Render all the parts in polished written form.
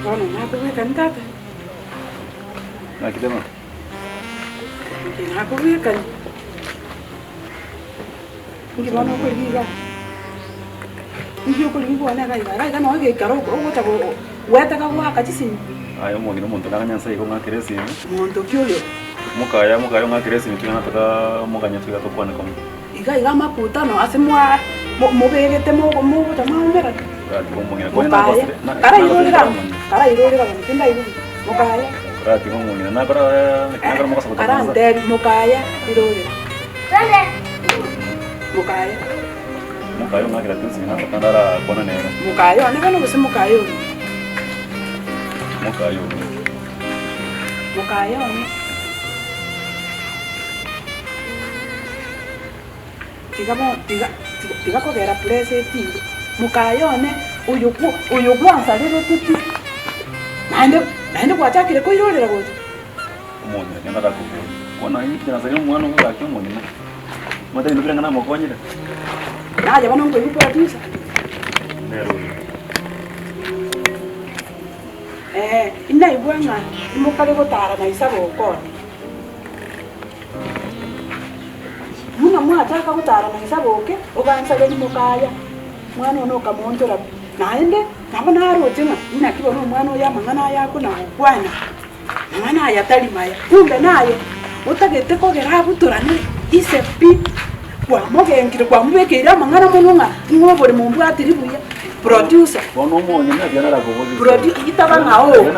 Bono nakobwekani tata? Naki teba? Inche nakobwekani. Inki bono okorigia igaa? Inki okorigia kwane iga iga? Iga iga noo egeikaro ogocha goeteka goaka chisimi. Aye omong'ina omonto naganye nse igo ong'akere esimi. Monto ki oyo? Mokaya mokaya ong'akere esimi tiga nataka omoganye tiga tokwane komo. Iga iga amakutano ase mwa mobegete mogocha mwaumera. Koratiga omong'ina kwani Mokaye, nagosire na- karairorera nagosire amo, omong'ina. karairorera bono tindaibu buya. Mokaye. Koratiga omong'ina nakora nakora mogosa gocha kwanza. Karantebi mokaye irorera. Mokaye. Mokaye ong'akera tinsinya nataka ndarakwana nere. Mokaye one bono gose mokaye oria? Mokaye oria. Mokaye one. Tiga bo, tiga, tiga, tiga kogera pressure etinde. Mokaye one, oyo gwo, oyo gwansareretwe pi, naende, naende gwachakire koirorera gocha. Omong'ina kende arakobori, bono aye inche nasaria omwana ogo gaki omong'ina, omanyete ebinto biria ng'a namokonyire? Naye bono nkoigwa producer. Nere oyo. Eeh, inaigwa ng'a imokare gotara na isabe okone. Buna mwachaka gotara na Isaboke, ogansareria mokaya, mwana one okamoonchora pi. Naende nabo naroche ng'a inaki bono omwana oyo amang'ana aya akona-gokwana, amang'ana aya tari maya. Kumbe naye otagete kogera abutorane ise pi, kwamogengire kwamobekeire amang'ana mono ng'a ng'a oboremo mbwatiri buya. Producer, Bono omong'ina tiga narakoborie. Produ- itaba ng'a oo.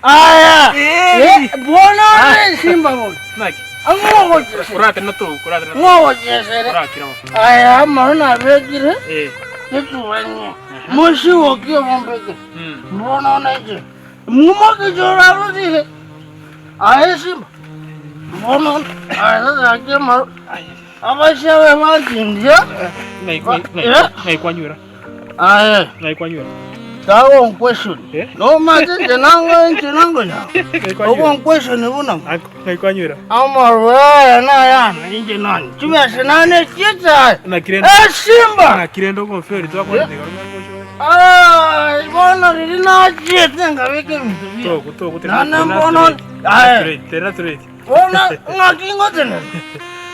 Aya, eh, bono ore simba bono. Naki? Ang'ogochesere. Koratena to, koratena to. Ng'ogochesere. Korakira bo. Aya, amaro nabekire, Eh. getubanie. Mosigokie bombeke. Mm. Bono nainche. Mumokichora arosire. Aye simba. Bono, aya sasa ake amaro. Abashabe bantindia. Ng'ai ng'ai Eh? ng'ai kwanywera. Aye. Ng'ai kwanywera. Tago nkweshoni. Eh? Nomate inche nango inche nango nyago. Ng'ai kwanywera. Ogo nkweshoni buna. Ng'ai kwanywera. Amarwa aya nayane inche nani. Chibesa nane chietsaye. Naki rende. Esimba. Naki rende ogonferi twakwanete igoro ng'ai gochora. Ai, bono riri nachiete nkabeka ebinto bia. Togo togo Nane mbono. Aye. Tera tureti. Bono ng'aki ngotenena,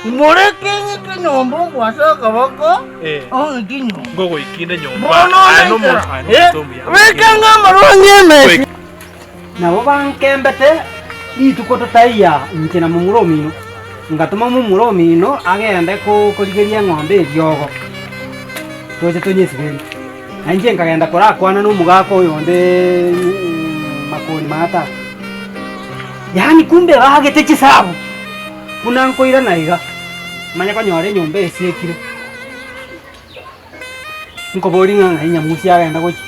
moreke ng'ike nyomba okwase akaboko, Eh. ong'ike nyomba. Ngogoikinde nyomba. Bono Aye nomo- naikera, aye eh, nomonto omuya. beka ng'a amarwa ng'emesi. Nabo bankembete rituko totaiya inche na momura omino, ngatoma momura omino agende korigeria eng'ombe eriogo, toche tonyesiberie. Na inche nkagenda korakwana nomogaka oyonde makori maata. Yaani kumbe baagete chisabu buna nkoirana iga, manye konyora enyomba esiekire. Nkoboria ng'a ng'ai Nyamusi agenda gochia,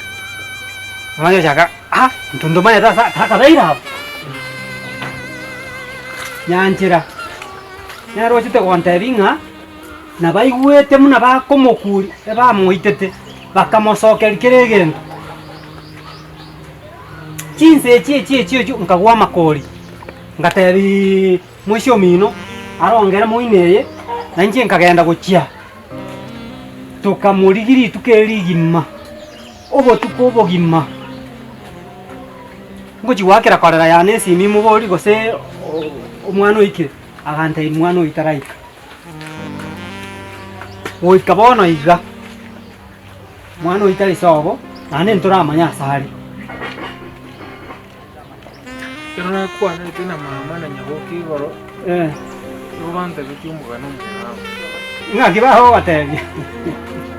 namanya gochaka ah, intwe ntomanyete ase takabeire abwo. Nyanchera, nere ochete gontebia ng'a. Nabaigwete buna bakomokuria, bamoitete, bakamosokeria kera egento. Chinsa echi echi echi echio nkagwa amakori, ngatebiiii moisia omino arongere moino eye, na inche nkagenda gochia, tokamorigia rituko eri rigima, obotuko obogima, ngochia goakera korera yane esimi moborie gose omwana oikire, agantebia mwana oyio taraika. Goika bono iga, mwana oyio tari sobo, naende ntoramanye ase are. Ekero nakwanerete na mama na nyaboke igoro, Eh. nigo bantebetie omogano omong'ao. Ng'aki bagogotebia?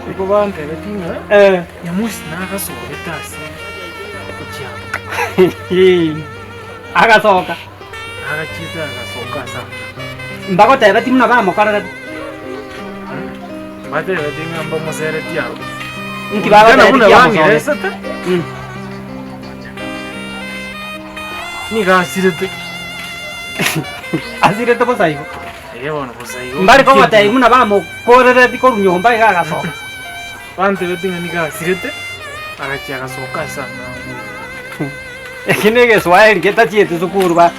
Nigo bantebetie ng'a Eh. Nyamusi nagasogete ase ochiama. Agasoka. Agachiete agasoka ase amang'ana. Mbagotebetie buna bamokorerete. Mbatebetie ng'a mbamoseretie aroro. Inki Kulingana bagotebetie buna kiamosogete? bang'eresete, Mm. Nigo asirete. Asirete bosa igo. Eye bono bosa igo. Mbare kogotebia buna bamokorereti korwa nyomba iga agasoka. Bantebeti ng'a nigo asirete, agachia agasoka ase ang'ao. Eki ne egeswaeri getachieti sukuru ba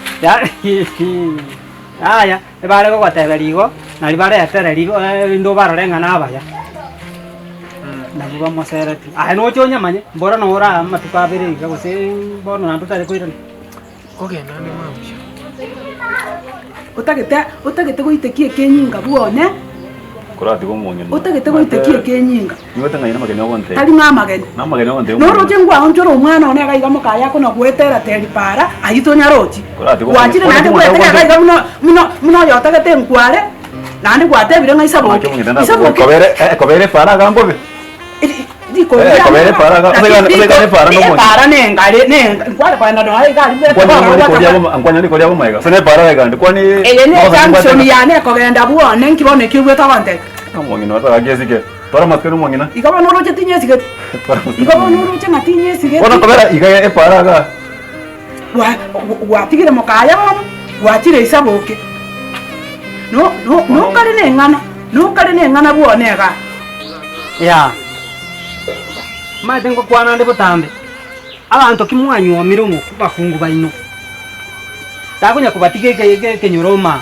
yaya ebare gogoteberia igo, nari baretere rigo rinde obarore ng'a nabaya. Nabwo bamosereti, aye noche onyamanye, mbora nore aa amatuko abere iga gose bono naende otari koirana. Kogenda ande mambia. Otagete otagete goitekia ekenyinga bwone, Koratiga omong'ina. otagete goitekia ekenyinga, Nigote ng'a namageni ogontebia. tari ng'a amageni. Namageni ogontebia omong'ina. Noroche ngwaonchora omwana one iga iga mokaye akona goetera teri para, ayio tonyarochi. Koratiga Gwachire omong'ina. naende goetera iga iga buna buna buna oyotagete enkware, naende gwatebire ng'a isaboke, isaboke. Kobere kobere para iga mbobe. Riko Eh, kobere para iga- osegane para nomong'ina. Epara nengare nenga nkware kogenda nonya iga aria Kwani nkwani koria boma nkwani nari koria bomaega. Ase nepara iga ande kwani Eye ne junction yane ekogenda bwone nki bono ekio obwete ogontebia. Omong'ina otagaki esike. Twara amasikani omong'ina. Igo bono oroche tinyesigeti. Twara amasikani Igo bono omong'ina. oroche ng'a tinyesigeti. Bono kobera iga epara igaa. Gwa gwatigire mokaya bono, gwachire isaboke. No no nokare neng'ana, nokare neng'ana bwone igaa. Yea. Omanyete ngokwana ande botambe, abanto ki mwanyuomire omoku bakungu baino, takonya kobatiga eke eke ekenyoro maa.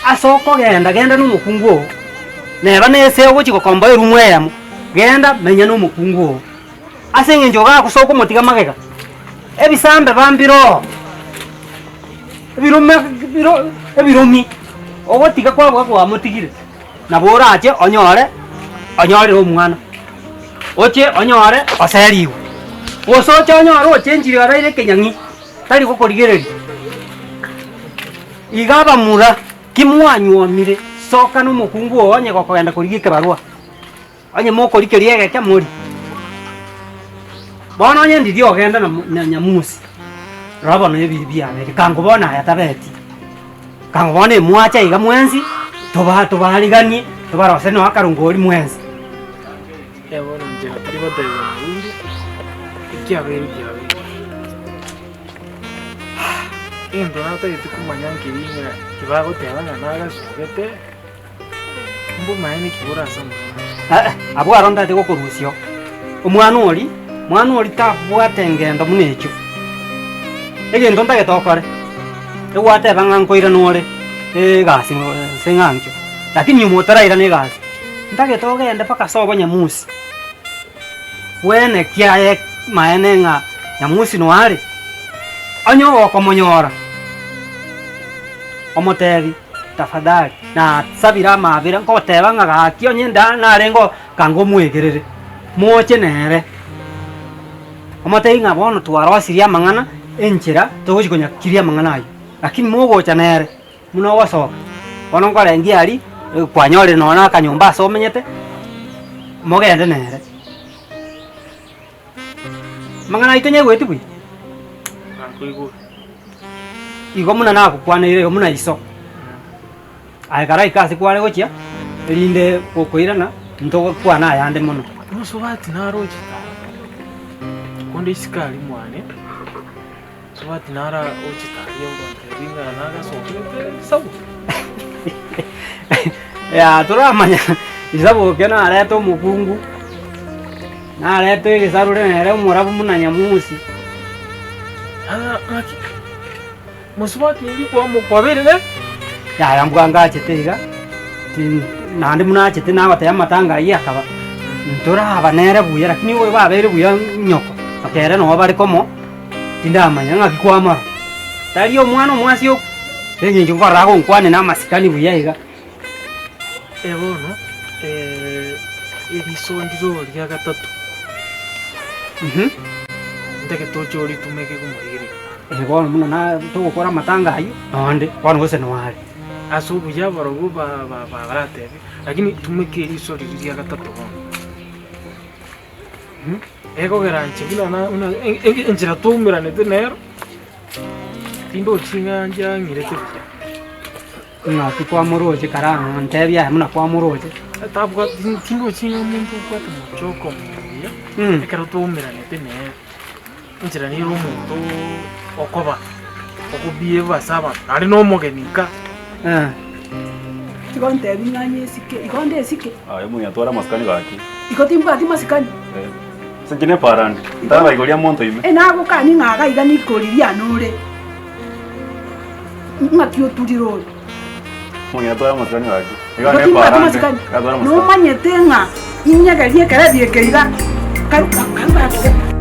Ase okogenda genda na omokungu oo, neba na ase ogochia gokomboa erumu eyemo, genda menya na omokungu oo. Ase eng'encho ogakosa okomotiga magega, ebisambe bambire oo, ebirome biro ebiromi, ogotiga kwabua kwamotigire. Nabo orache onyore onyorire omwana, oche onyore oserigwe, gose oche onyore ochenchire obeire ekenyang'i, tari gokorigereria. Iga abamura, ki mwanyuomire, soka na omokungu oo onye gokogenda korigia ekebarua, onye mokoria keria egeke morie. Bono onye ndiria ogenda na na nyamusi, rora bono ebibe biabeire, kango bono aya tabeti. Kango bono emwacha iga mwensi, toba tobariganie, tobarose nonya akarongori mwensi. Ee bono inche tari gotebia Nyabundi, ekiabeire kiabeire. Egento natagete komanya nkeri ng'a tibagoteba ng'a nagasogete, mbomaene ki bore ase amang'ana aya. Ee, abwo aro ntagete gokorusia oo. Omwana oria, mwana oria tabwate engendo buna echio. Egento ntagete okore, egwateba ng'a nkoirana ore egasi ase eng'ancho, lakini nyuma otarairana egasi, ntagete ogende mpaka ase obonyamusi, bwene kiaye maene ng'a nyamusi noyo are, onye ogokomonyora, omotebi tafadhali nasabire amabera nkoteba ng'a gaki onye nda narenge oo kanga omwegerere, moche nere. Omotebi ng'a bono twarosirie amang'ana enchera togochi konyakiria amang'ana ayio, lakini mogocha nere buna ogosoka, bono nkorengia aria kwanyorire nonya na akanyomba ase omenyete, mogende nere. Amang'ana ayio tonyaigweti buya? Nakoigure. Igo buna nagokwaneire igo buna iso, aye karaika ase kware gochia, erinde gokoirana ntogokwana ayande mono. Mosubati naroche tara, konde isiko aria mwane, mosubati nara oche tari ogontebia ng'a nagasokete sabu. Yaya toramanya isaboke narete omokungu, narete egesarure nere omorabu buna nyamusi. Aa ng'aki, mosubati oria kwamokwaberire? Yaya mbwa ngachete iga, tin naende buna achete nagoteba amatanga ayio akaba, ntoraba nere buya lakini oyo babeire buya nyoko, aka ere noo bare komo, tindamanya ng'aki kwamorora. Tari omwana omwasi okwo, ase eng'encho nkorora agonkwania na amasikani buya iga. Eh bono, eriso ndiro ria gatato, ntagete oche oritumeke komorigereria. Eh bono buna na togokora amatanga ayio, nonde, bono gose noare. Ase obuya barobwo ba- ba- baratebe, lakini tumeka eriso riria ria gatato bono. Ekogera inche buna na buna en- en- enchera twaumeranete nero, tindochi ng'a nchiang'irete buya. Ng'aki kwamoroche karang'o ntebie aye buna kwamoroche. Tabwati tindochi ng'a omonto obwate mochoko omuya, ekero twaumeranete nere. Enchera nere omonto okoba okobehave ase abanto, naende na omogeni nka. Igo ntebi ng'a nyesike, igo ndesike. Aye omong'ina twara amasikani gaki. Igo timbwati masikani. Eh. Ase inche nepara nde, ntaraigoria monto ime. Enagokani ng'a iga iga nikori riane ore. Ng'aki oturire ore. Omong'ina twara amasikani gaki. Iga Igo nepara timbwati nde, masikani. iga twara amasikani. Nomanyete ng'a inyegerie ekerebi eke iga, karu karu karu.